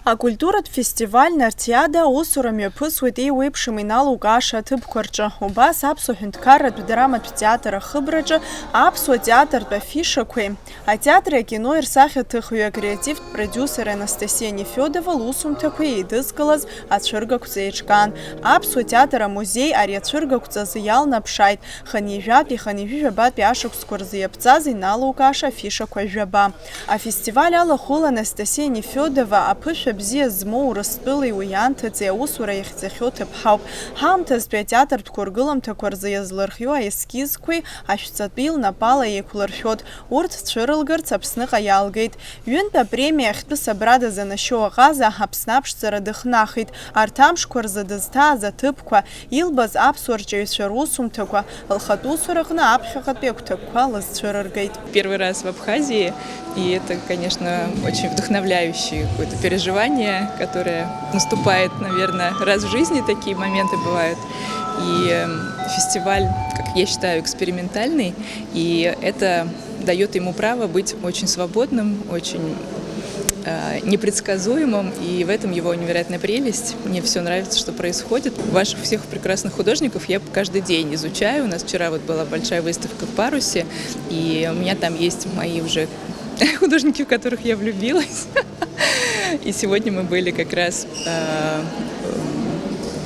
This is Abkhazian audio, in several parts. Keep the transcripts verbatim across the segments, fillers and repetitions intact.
Акультуратә фестиваль Нарҭиада аусура мҩаԥысуеит еиуеиԥшым иналукааша аҭыԥқәа рҿы. Убас Аԥсуа ҳәынҭқарратә драматә театр ахыбраҿы аԥсуа театртә афишақәеи, атеатри акинои рсахьаҭыхҩы, акреативтә продиусер Анастасиа Нефиодова лусумҭақәеи еидызкылаз ацәыргақәҵа еиҿкаан. Аԥсуа театр амузеи ари ацәыргақәҵазы иалнаԥшааит хынҩажәатәи хынҩажәижәабатәи ашықәсқәа рзы иаԥҵаз иналукааша афишақәа жәаба. Афестиваль алахәыла Анастасиа Нефиодова аԥышәа бзиа змоу Урыстәылеи уи анҭыҵи аусура иахьӡахьоу ҭыԥҳауп. Ҳаамҭазтәи атеатртә қәыргыламҭақәа рзы иазлырхиоу аескизқәеи ашәҵатәи лнапала еиқәлыршәоит. Урҭ цәырылгарц Аԥсныҟа иаалгеит. Ҩынтә апремиа ахьтәы Сабрада занашьоу аҟаза Аԥсны аԥшӡара дыхнахит. Арҭ амшқәа рзы дызҭааз аҭыԥқәа, илбаз аԥсуа рҿиаҩцәа русумҭақәа, лхатә усураҟны аԥхьаҟатәи агәҭакқәа лызцәырыргеит. Первый раз в Абхазии, и это, конечно, очень вдохновляющее какое-то переживание, которое наступает, наверное, раз в жизни, такие моменты бывают. И эм, фестиваль, как я считаю, экспериментальный, и это дает ему право быть очень свободным, очень э, непредсказуемым, и в этом его невероятная прелесть. Мне все нравится, что происходит. Ваших всех прекрасных художников я каждый день изучаю. У нас вчера вот была большая выставка в Парусе, и у меня там есть мои уже художники, в которых я влюбилась. И сегодня мы были как раз э,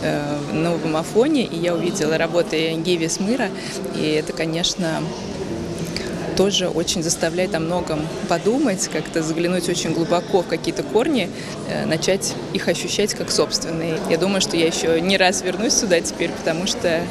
э, в Новом Афоне, и я увидела работы Гиви Смыра, и это, конечно, тоже очень заставляет о многом подумать, как-то заглянуть очень глубоко в какие-то корни, э, начать их ощущать как собственные. Я думаю, что я еще не раз вернусь сюда теперь, потому что э,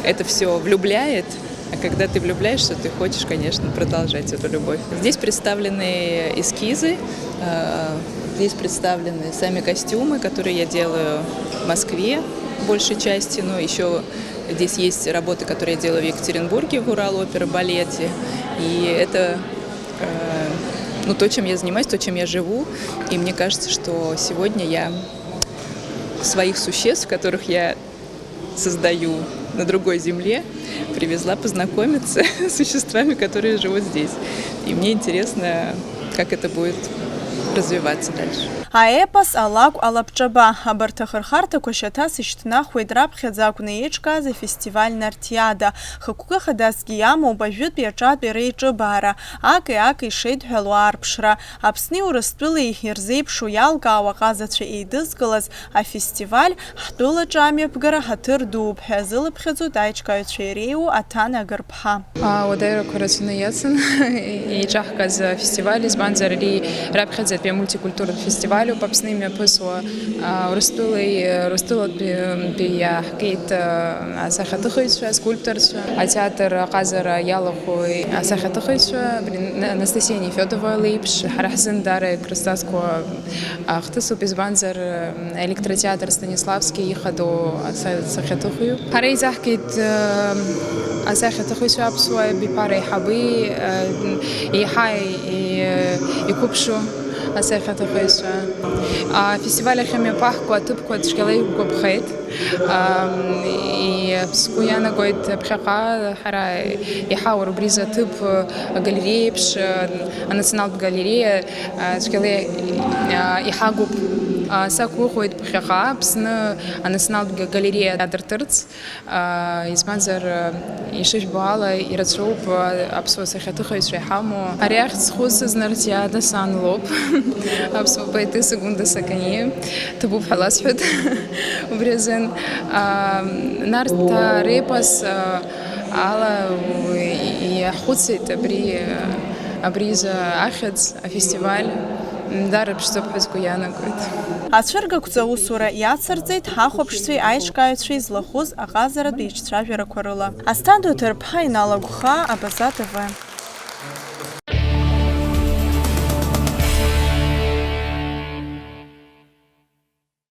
это все влюбляет. А когда ты влюбляешься, ты хочешь, конечно, продолжать эту любовь. Здесь представлены эскизы, э, здесь представлены сами костюмы, которые я делаю в Москве большей части, но еще здесь есть работы, которые я делаю в Екатеринбурге, в Урал-опера балете. И это э, ну, то, чем я занимаюсь, то, чем я живу. И мне кажется, что сегодня я своих существ, которых я создаю на другой земле, привезла познакомиться с существами, которые живут здесь. И мне интересно, как это будет развиваться дальше. Аепос, алакә, алабҿаба, абарҭ ахырхарҭақәа шьаҭас ишьҭнахуеит раԥхьаӡа акәны еиҿкааз афестиваль Нарҭиада. Хықәкы хадасгьы иамоуп ажәытәи аҿатәи реиҿыбаара, аки-аки шеидҳәалоу аарԥшра. Аԥсни Урыстәылеи ирзеиԥшу иалкаау аҟазацәа еидызкылаз афестиваль, ҳтәылаҿы амҩаԥгара ҳаҭыр дууп ҳәа иазылыԥхьаӡоит аиҿкааҩцәа иреиуоу Аҭана Гарԥҳа. Ауадаҩрақәа рацәаны иацын еиҿаҳкааз афестиваль, избанзар, ари раԥхьаӡатәи амультикультуратә фестиваль ауп Аԥсны имҩаԥысуа. Урыстәылеи, Урыстәылатәи иааҳгеит асахьаҭыхыҩцәа, аскульпторцәа, атеатр аҟазара иалахәу асахьаҭыхыҩцәа, абри Анастасиа Нефиодова леиԥш, ҳара ҳзын даара икрызҵазкуа ахҭысуп, избанзар, Електратеатр Станиславски ихадоу аса-, сахьаҭыхҩуп. Ҳара еизаҳгеит, э, асахьаҭыхҩцәа аԥсуа абиԥара аиҳабы, э, еиҳа и-, иқәыԥшу асахьаҭыхҩцәа. Афестиваль ахь имҩаԥаҳго аҭыԥқәа цәгьала иқәгәаԥхеит. Ам, и-, сгәы иаанагоит ԥхьаҟа ҳара иҳаур убри изы аҭыԥ, агалереиа еиԥш, анационалтә галереиа, цәгьала иҳагуп. Сақәгәыӷуеит ԥхьаҟа Аԥсны анационалтә галереиа адыртырц, избанзар, ишыжәбо ала, ирацәоуп аԥсуа сахьаҭыхыҩцәа иҳамоу. Ари ахьӡ зхысыз Нарҭиада сан лоуп, аԥсуа поетесса Гәында Саканиа, ҭабуп ҳәа ласҳәоит убри азын. Нарҭаа репос ала иаҳхәыцит абри, абри изы ахьӡ, афестиваль, даара ԥшӡоуп ҳәа сгәы иаанагоит. Ацәыргақәҵа аусура иацырҵеит ҳахәаԥшцәеи аиҿкааҩцәеи злахәыз аҟазаратә еиҿцәажәарақәа рыла. Асҭанда Ҭарԥҳа, Инал Агәхаа, Абаза Т В.